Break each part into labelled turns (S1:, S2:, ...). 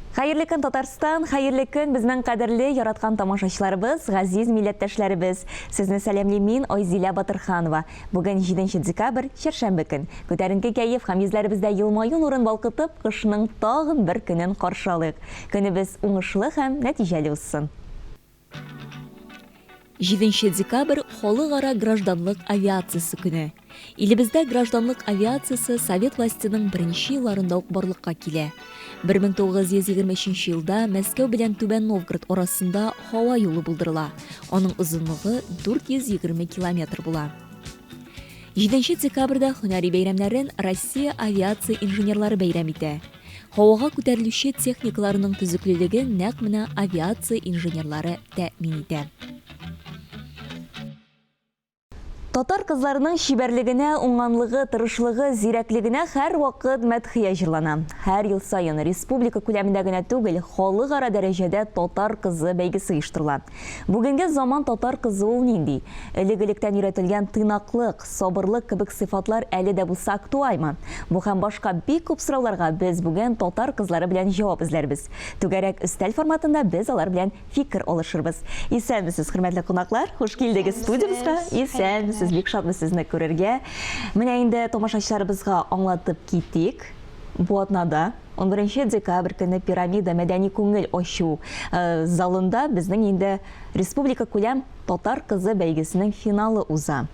S1: Хәерле көн, Татарстан! Хәерле көн, безнең кадерле, яраткан тамашачыларыбыз, газиз милләттәшләребез! Сезне сәламлим мин, Айзилә Батырханова. Бүген 7 декабрь, чәршәмбе көн. Күтәренке кәеф һәм йөзләребездә елмаю нурын балкытып, кышның тагын бер көнен каршы алыйк. Көнебез уңышлы һәм нәтиҗәле узсын. Җиденче декабрь, Халыкара гражданлык авиациясе көне. Илебездә гражданлык авиациясе совет властеның беренче елларында ук барлыкка килә. 1923 елда Мәскәү белән Түбән Новгород арасында һава юлы булдырыла, аның озынлыгы 420 километр була. Җиденче декабрьдә һөнәри бәйрәмнәрен Россия авиация инженерлары бәйрәм итә. Һавага күтәрелүче техникаларның төзеклелеген нәкъ менә авиация инженерлары тәэмин итә. Татар кызларының чибәрлегенә, уңганлыгы, тырышлыгы, зирәклегенә һәрвакыт мәдхия җырлана. Һәр ел саен республика күләмендә генә түгел, халыкара дәрәҗәдә Татар кызы бәйгесе оештырыла. Бүгенге заман татар кызы ул нинди? Элек-электән өйрәтелгән тыйнаклык, сабырлык кебек сыйфатлар әле дә булса актуальмы? Бу һәм башка бик күп сорауларга без бүген татар кызлары белән җавап эзләрбез. Түгәрәк өстәл форматында без алар белән фикер алышырбыз. Исәнмесез, хөрмәтле кунаклар! Хуш килдегез студиябезгә. Исәнмесез, бик шатмыз сезне күрергә. Менә инде тамашачыларыбызга аңлатып китик. Бу атнада 11 декабрь көне Пирамида мәдәни күңел ачу залында безнең инде республика күләм Татар кызы бәйгесенең финалы уза.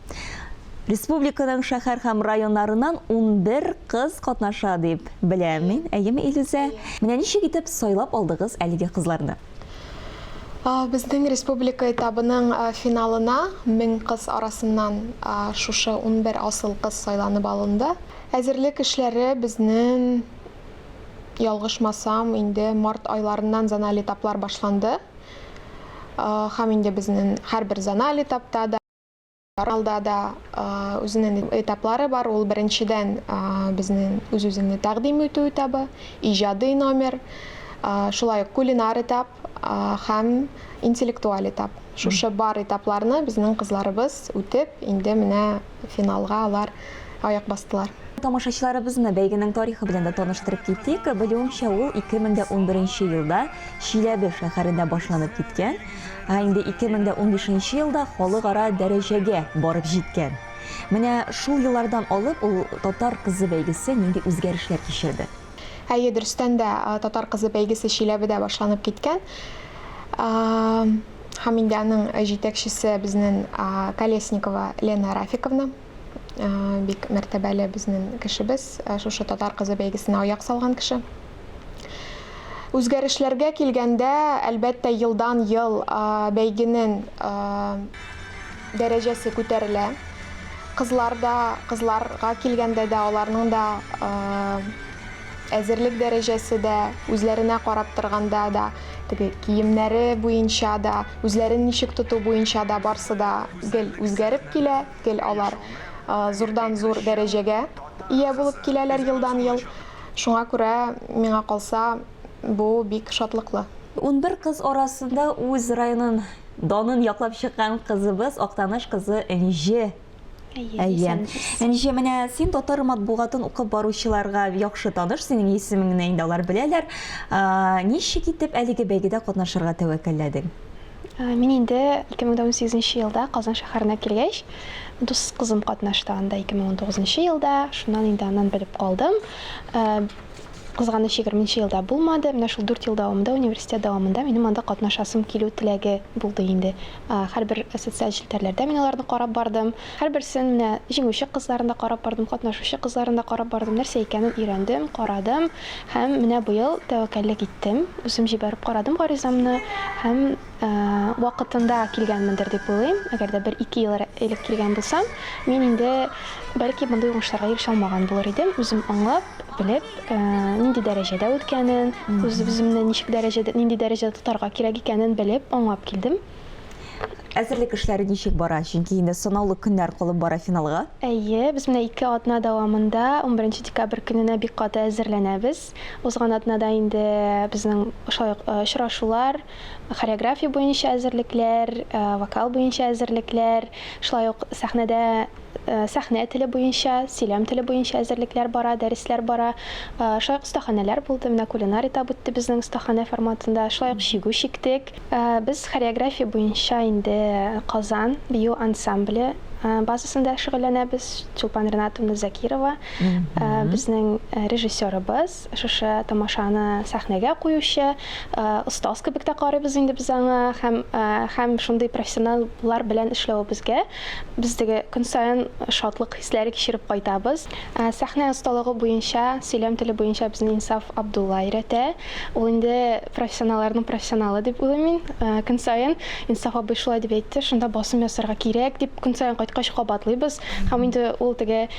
S1: Республиканың шәһәр һәм районнарыннан 11 кыз катнаша дип беләм мин. Әйеме, Илүзә? Менә ничек итеп сайлап алдыгыз әлеге кызларны?
S2: Безнең республика этабының финалына 1000 кыз арасыннан шушы 11 асыл кыз сайланып алынды. Әзерлек эшләре безнең, ялгышмасам, инде март айларыннан зональ этаплар башланды. Һәм инде безнең һәрбер зональ этапта да, алда да үзенең этаплары бар. Ул беренчедән безнең үз-үзеңне тәкъдим итү этабы, иҗади номер, шулай ук кулинар этап һәм интеллектуаль этап. Шушы бар этапларны безнең кызларыбыз үтеп, инде менә финалга алар аяк бастылар.
S1: Тамашачыларыбызны бәйгенең тарихы белән дә таныштырып китик. Белүемчә, ул 2011 елда Чиләбе шәһәрендә башланып киткән, ә инде 2015 елда халыкара дәрәҗәгә барып җиткән. Менә шул еллардан алып ул Татар кызы бәйгесе нинди үзгәрешләр кичерде?
S2: Әйе, дөрестән дә, Татар кызы бәйгесе Чиләбедә башланып киткән. Һәм инде аның җитәкчесе безнең Колесникова Лена Рафиковна. Бик мәртәбәле безнең кешебез, шушы Татар кызы бәйгесенә аяк салган кеше. Үзгәрешләргә килгәндә, әлбәттә, елдан-ел бәйгенең дәрәҗәсе күтәрелә. Кызлар да, кызларга килгәндә дә, аларның да әзерлек дәрәҗәсе дә, үзләренә карап торганда да, теге киемнәре буенча да, үзләрен ничек тоту буенча да барсы да гел үзгәреп килә, гел алар зурдан-зур дәрәҗәгә ия булып киләләр елдан-ел. Шуңа күрә, миңа калса, бу бик шатлыклы.
S1: 11 кыз арасында үз районын данын яклап чыккан кызыбыз, Актаныш кызы Энҗе. Әйе. Энҗе, менә син татар матбугатын укып баручыларга яхшы таныш, синең исемеңне инде алар беләләр. Ничек итеп әлеге бәйгедә катнашырга тәвәккәлләдең?
S3: Мин инде 2018 елда Казан шәһәренә килгәч, дус кызым катнашты анда 2019 елда, шуннан инде аннан белеп калдым. Кызганыч, 20 елда булмады. Менә шул 4 ел дәвамында, университет дәвамында минем анда катнашасым килү теләге булды инде. Һәрбер социаль челтәрләрдә мин аларны карап бардым. Һәрберсен менә җиңүче кызларын да карап бардым, катнашучы кызларын да карап бардым, нәрсә икәнен өйрәндем, карадым. Һәм менә быел тәвәккәллек иттем, үзем җибәреп карадым гаризамны һәм вакытында килгәнмендер дип уйлыйм. Әгәр дә бер-ике ел элек килгән булсам, мин инде бәлки мондый уңышларга ирешә алмаган булыр идем. Үзем аңлап, белеп, нинди дәрәҗәдә үткәнен, үз-үземне ничек дәрәҗәдә, нинди дәрәҗәдә тотарга кирәк икәнен белеп, аңлап килдем.
S1: Әзерлек эшләре ничек бара? Чөнки инде санаулы көннәр калып бара финалга.
S3: Әйе, без менә ике атна дәвамында унберенче декабрь көненә бик каты әзерләнәбез. Узган атнада инде безнең шулай ук очрашулар, хореография буенча әзерлекләр, вокал буенча әзерлекләр, шулай ук сәхнәдә Сәхнә теле буенча, сөйләм теле буенча әзерлекләр бара, дәресләр бара. Шулай ук остаханәләр булды. Менә кулинар этап үтте безнең остаханә форматында. Шулай ук чигү чиктек. Без хореография буенча инде Казан бию ансамбле базасында шөгыльләнәбез. Чулпан Ринатовна Закирова безнең режиссерыбыз. Шушы тамашаны сәхнәгә куючы остаз кебек тә карыйбыз инде без аңа һәм һәм шундый профессионаллар белән эшләвебезгә без теге көн саен шатлык хисләре кичереп кайтабыз. Сәхнә осталыгы буенча, сөйләм теле буенча безне Инсаф Абдулла өйрәтә. Ул инде профессионалларның профессионалы дип уйлыйм мин. Көн саен Инсаф абый шулай дип әйтте, шунда басым ясарга кирәк дип көн саен кайткач кабатлыйбыз. Һәм инде ул теге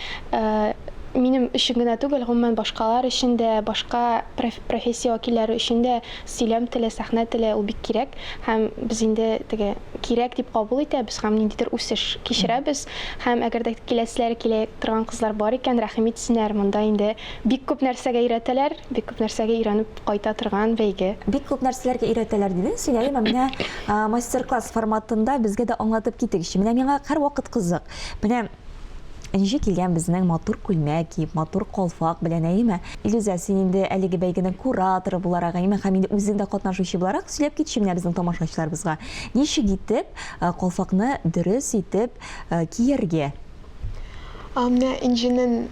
S3: Минем өчен генә түгел, гомумән, башкалар өчен дә, башка профессия вәкилләре өчен дә сөйләм теле, сәхнә теле ул бик кирәк. Һәм без инде теге кирәк дип кабул итәбез һәм ниндидер үсеш кичерәбез. Һәм әгәр дә киләселәре килә торган кызлар бар икән, рәхим итсеннәр, монда инде бик күп нәрсәгә өйрәтәләр, бик күп нәрсәгә өйрәнеп кайта торган бәйге.
S1: Бик күп нәрсәләргә өйрәтәләр дидең син, әйеме? Менә мастер-класс форматында безгә дә аңлатып китегезче. Менә миңа һәрвакыт кызык. Менә Энҗе килгән безнең матур күлмәк киеп, матур калфак белән, әйеме? Илүзә, син инде әлеге бәйгенең кураторы буларак, әйеме, һәм инде үзең дә катнашучы буларак, сөйләп китче менә безнең тамашачыларыбызга. Ничек итеп калфакны дөрес итеп кияргә?
S2: Менә Энҗенең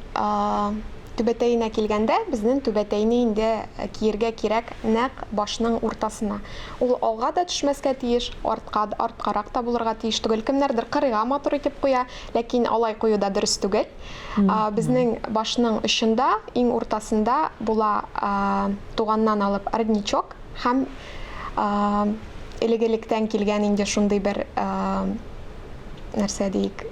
S2: түбәтәенә килгәндә, безнең түбәтәйне инде киергә кирәк нәкъ башның уртасына. Ул алга да төшмәскә тиеш, артка, арткарак та булырга тиеш түгел. Кемнәрдер кырыйга матур итеп куя, Ләкин алай кую да дөрес түгел. Безнең башның очында, иң уртасында була туганнан алып родничок һәм элек-электән килгән инде шундый бер нәрсә диик,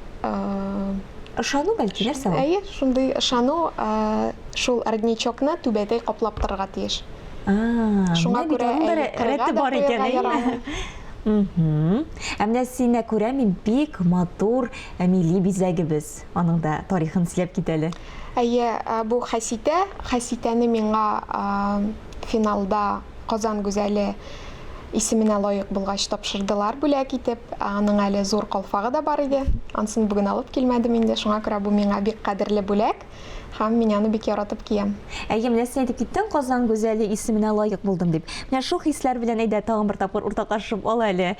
S1: Ышану бәлки, нәрсә ул?
S2: Әйе, шундый ышану, шул родничокны түбәтәй каплап торырга тиеш.
S1: Шуңа күрә кырыйга да куярга ярамый. Ә менә сине күрәм мин бик матур милли бизәгебез. Аның да тарихын сөйләп кит әле.
S2: Әйе, бу хәситә. Хәситәне миңа финалда Казан гүзәле исеменә лаек булгач тапшырдылар бүләк итеп. Аның әле зур калфагы да бар иде. Ансын бүген алып килмәдем инде. Шуңа күрә бу миңа бик кадерле бүләк. Һәм мин аны бик яратып киям.
S1: Әйе, менә син әйтеп киттең, Казан гүзәле исеменә лаек булдым дип. Менә шул хисләр белән әйдә тагын бер тапкыр уртаклашып ал әле.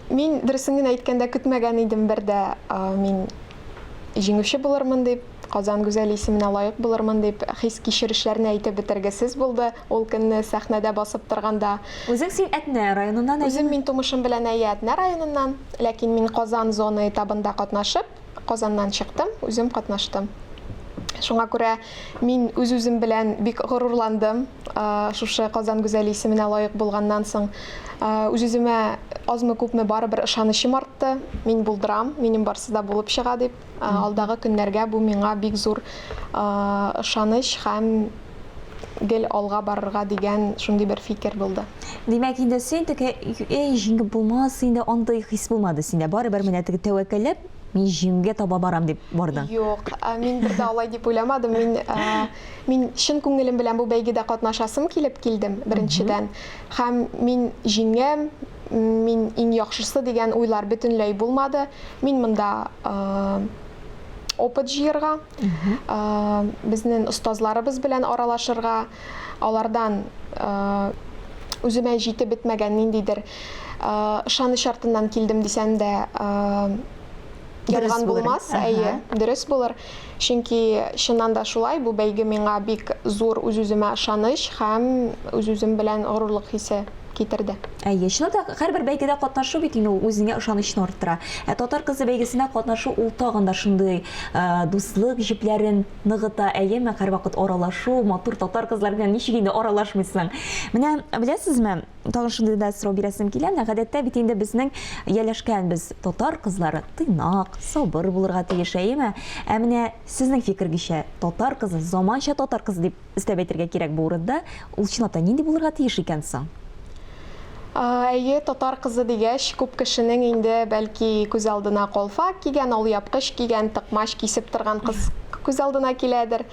S2: Мин, дөресен генә әйткәндә, көтмәгән идем бер дә мин җиңүче булырмын дип, Казан гүзәле исеменә лаек булырмын дип, хис-кичерешләрне әйтеп бетергесез булды ул көнне сәхнәдә басып торганда.
S1: Үзең син Әтнә районыннан, әйеме?
S2: Үзем мин тумышым белән, әйе, Әтнә районыннан. Ләкин мин Казан зона этабында катнашып, Казаннан чыктым, үзем катнаштым. Шуңа күрә мин үз-үзем белән бик горурландым. Шушы Казан гүзәле исеменә лаек булганнан соң, үз-үземә азмы-күпме барыбер ышанычым артты. Мин булдырам, минем барсы да булып чыга дип. Алдагы көннәргә бу миңа бик зур ышаныч һәм гел алга барырга дигән шундый бер фикер булды.
S1: Димәк, инде син теге, әй, җиңеп булмас инде, андый хис булмады синдә. Барыбер менә теге тәвәккәлләп, мин җиңүгә таба барам дип бардың.
S2: Юк, мин бер дә алай дип уйламадым. Мин, мин чын күңелем белән бу бәйгедә катнашасым килеп килдем, беренчедән. Һәм мин җиңәм, мин иң яхшысы дигән уйлар бөтенләй булмады. Мин монда опыт җыерга, безнең остазларыбыз белән аралашырга, алардан үземә җитеп бетмәгән ниндидер ышаныч артыннан килдем дисәм дә ялган булмас, әйе, дөрес булыр. Чөнки чыннан да шулай, бу бәйге миңа бик зур үз-үземә ышаныч һәм үз-үзем белән горурлык хисе китерде.
S1: Әйе, чынлап та һәрбер бәйгедә катнашу бит инде ул үзеңә ышанычны арттыра. Ә Татар кызы бәйгесенә катнашу ул тагын да шундый дуслык җепләрен ныгыта, әйеме, һәрвакыт аралашу, матур татар кызлары белән ничек инде аралашмыйсың. Менә беләсезме, тагын шундый да сорау бирәсем килә, менә гадәттә бит инде безнең ияләшкән без татар кызлары тыйнак, сабыр булырга тиеш, әйеме? Ә менә сезнең фикергечә, татар кызы, заманча татар кызы дип Өстәп әйтергә кирәк бу урында, ул чынлап та нинди булырга тиеш икән соң?
S2: Әйе, татар кызы дигәч, күп кешенең инде, бәлки, күз алдына калфак кигән, алъяпкыч кигән, тыкмач кисеп торган кыз күз алдына киләдер.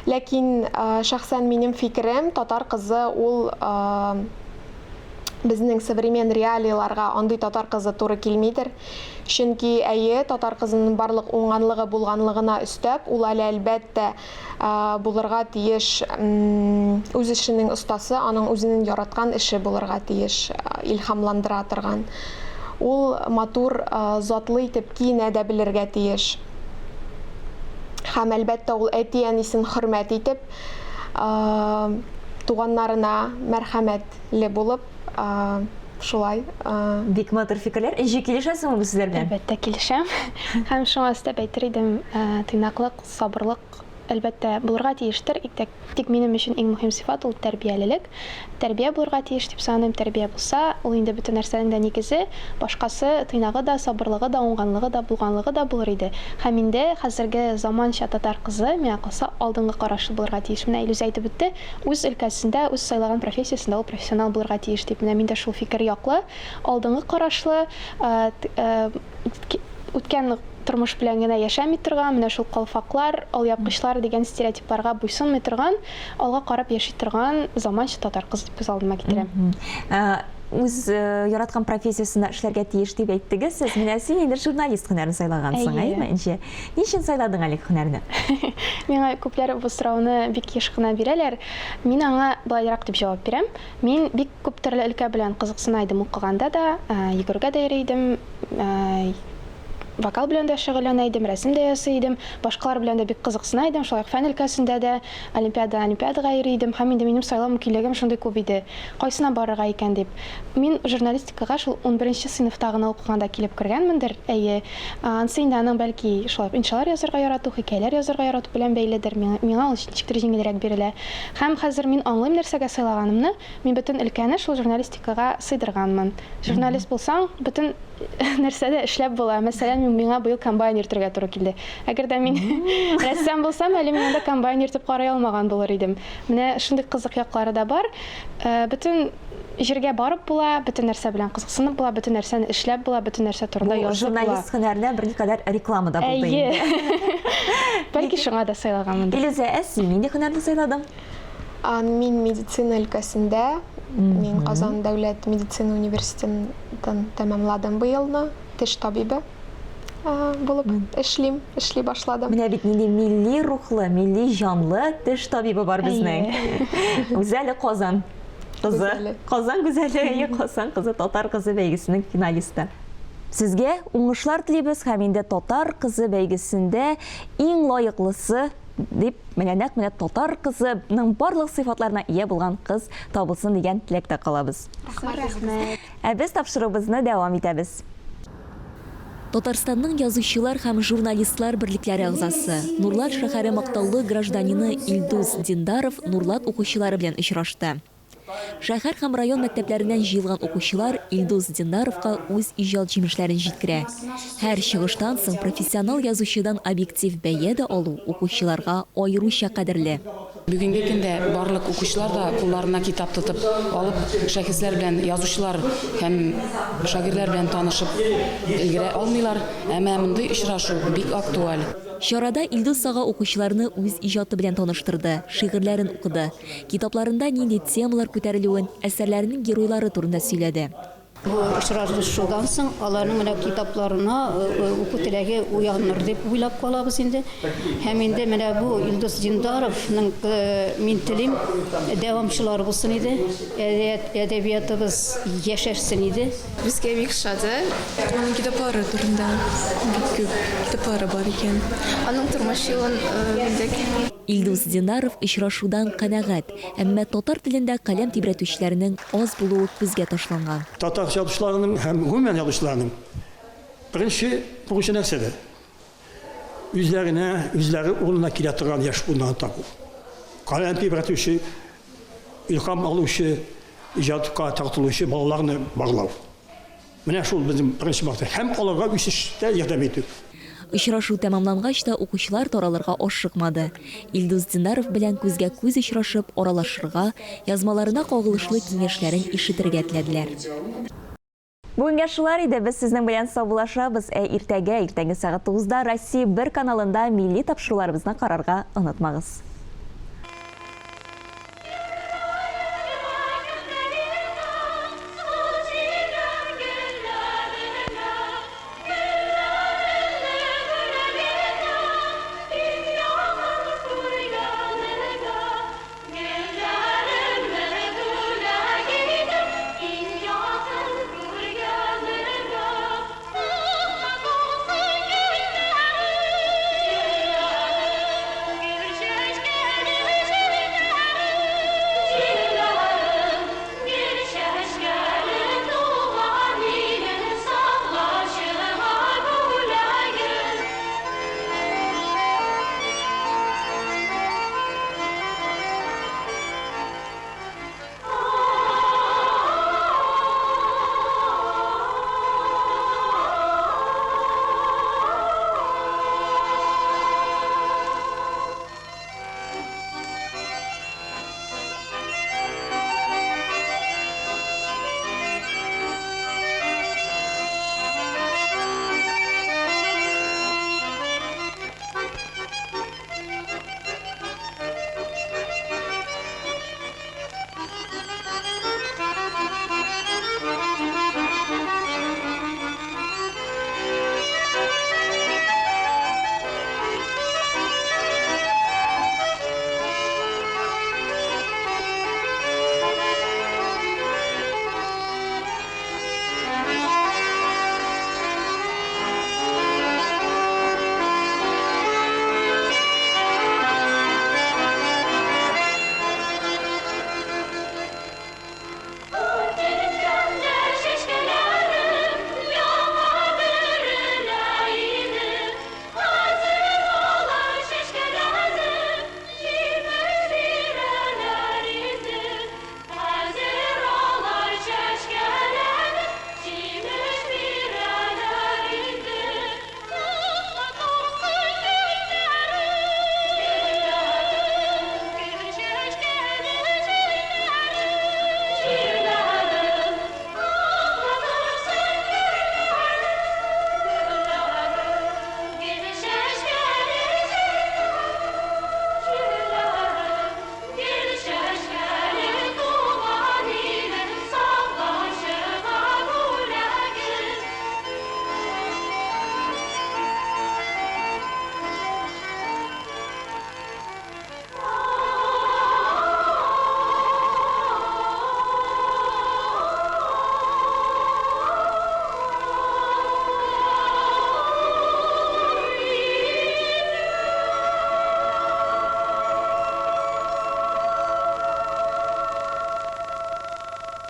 S2: Ләкин, шәхсән минем фикерем, татар кызы ул Безнең современ реалийларга андый татар кызы туры килмидер. Чөнки, әйе, татар кызының барлык уңганлыгы булганлыгына өстәп, ул әле, әлбәттә, булырга тиеш үз эшенең остасы, аның үзенең яраткан эше булырга тиеш, илһамландыра торган. Ул матур, затлы итеп киенә дә белергә тиеш. Һәм, әлбәттә, ул әти-әнисен хөрмәт итеп, туганнарына мәрхәмәтле булып, шулай.
S1: Бик матур фикерләр. Энҗе, килешәсеңме бу сүзләр белән?
S3: Әлбәттә, килешәм. Һәм шуңа өстәп әйтер идем, тыйнаклык, сабырлык, әлбәттә, булырга тиештер. Тик минем өчен иң мөһим сыйфат ул тәрбиялелек. Тәрбия булырга тиеш дип саныйм. Тәрбия булса, ул инде бөтен нәрсәнең дә нигезе. Башкасы, тыйнагы да, сабырлыгы да, уңганлыгы да, булганлыгы да булыр иде. Һәм инде хәзерге заманча татар кызы, миңа калса, алдынгы карашлы булырга тиеш. Менә Илүзә әйтеп үтте, үз өлкәсендә, үз сайлаган профессиясендә ул профессионал булырга тиеш дип. Менә мин дә шул фикер яклы. Алдынгы карашлы, үткән тормыш белән генә яшәми торган, менә шул калфаклар, алъяпкычлар дигән стереотипларга буйсынмый торган, алга карап яши торган заманча татар кызы дип күз алдыма китерәм.
S1: Үз яраткан профессиясендә эшләргә тиеш дип әйттегез сез. Менә син инде журналист һөнәрен сайлагансың, әйеме, Энҗе? Ни өчен сайладың әлеге һөнәрне?
S3: Миңа күпләр бу сорауны бик еш кына бирәләр. Мин аңа болайрак дип җавап бирәм. Мин бик күп төрле өлкә белән кызыксына идем укыганда да, йөгерергә дә йөри идем, вокал белән дә шөгыльләнә идем, рәсем дә ясый идем, башкалар белән дә бик кызыксына идем, шулай ук фән өлкәсендә дә олимпиададан олимпиадага йөри идем һәм инде минем сайлау мөмкинлегем шундый күп иде, кайсына барырга икән дип. Мин журналистикага шул унберенче сыйныфта гына укыганда килеп кергәнмендер, әйе. Анысы инде аның бәлки шулай ук иншалар язарга ярату, хикәяләр язарга ярату белән бәйледер, миңа ул ничектер җиңелрәк бирелә. Һәм хәзер мин аңлыйм нәрсәгә сайлаганымны, мин бөтен өлкәне шул журналистикага сыйдырганмын. Журналист булсаң, бөтен нәрсә дә эшләп була. Мәсәлән, миңа быел комбайн йөртергә туры килде. Әгәр дә мин рәссам булсам, әле мин анда комбайн йөртеп карый алмаган булыр идем. Менә шундый кызык яклары да бар. Э, бөтен җиргә барып була, бөтен нәрсә белән кызыксынып була, бөтен нәрсәне эшләп була, бөтен нәрсә турында язып
S1: була. Журналист һөнәренә берникадәр реклама да булды инде.
S3: Бәлки шуңа да сайлаганмындыр.
S1: Илүзә, ә син нинди һөнәрне сайладың?
S2: Мин медицина өлкәсендә, мин Казан дәүләт медицина университетын тәмамладым быелны, теш табибы булып эшлим, эшли башладым.
S1: Менә бит нинди милли рухлы, милли җанлы теш табибы бар безнең. Гүзәле Казан кызы. Казан гүзәле, Казан кызы, татар кызы бәйгесенең финалисты. Сезгә уңышлар телибез һәм инде татар кызы бәйгесендә иң лаеклысы дип, менә нәкъ менә татар кызының барлык сыйфатларына ия булган кыз табылсын дигән теләктә калабыз.
S3: Рәхмәт.
S1: Ә без тапшыруыбызны дәвам итәбез. Татарстанның Язучылар һәм журналистлар берлекләре әгъзасы, Нурлат шәһәре мактаулы гражданины Илдус Диндаров Нурлат укучылары белән очрашты. Шәһәр һәм район мәктәпләреннән җыелган укучылар Илдус Диндаровка үз иҗат җимешләрен җиткерә. Һәр чыгыштан соң профессионал язучыдан объектив бәя дә алу укучыларга аеруча кадерле.
S4: Бүгенге көндә барлык укучылар да кулларына китап тотып алып, шәхесләр белән, язучылар һәм шагыйрьләр белән танышып өлгерә алмыйлар. Ә менә мондый очрашу бик актуаль.
S1: Чарада Илдус ага укучыларны үз иҗаты белән таныштырды, шигырьләрен укыды. Китапларында нинди темалар күтәрелүен, әсәрләренең геройлары турында сөйләде.
S5: Бу очрашудан соң аларның менә китапларына уку теләге уяныр дип уйлап калабыз инде. Һәм инде менә бу Илдус Диндаровның мин телим дәвамчылары булсын иде. Әдәбиятыбыз яшәрсен иде.
S6: Безгә бик ошады. Аның китаплары турында бик күп китаплары бар икән. Аның тормыш юлын белдек.
S1: Илдус Динаров очрашудан канәгать, әмма татар телендә каләм тибрәтүчеләрнең аз булуы күзгә ташланган.
S7: Татар язучыларының һәм гомумән язучыларның беренче бурычы нәрсәдә? Үзләренә, үзләре урынына килә торган яшь буыннарны табу. Каләм тибрәтүче, илһам алучы, иҗатка тартылучы балаларны барлау. Менә шул безнең беренче максат һәм аларга үсештә ярдәм итү.
S1: Очрашу тәмамлангач та укучылар таралырга ашыкмады. Илдус Динаров белән күзгә-күз очрашып, аралашырга, язмаларына кагылышлы киңәшләрен ишетергә теләделәр. Бүгенгә шулар иде, без сезнең белән саубуллашабыз, ә иртәгә, иртәнге сәгать тугызда Россия бер каналында милли тапшыруларыбызны карарга онытмагыз.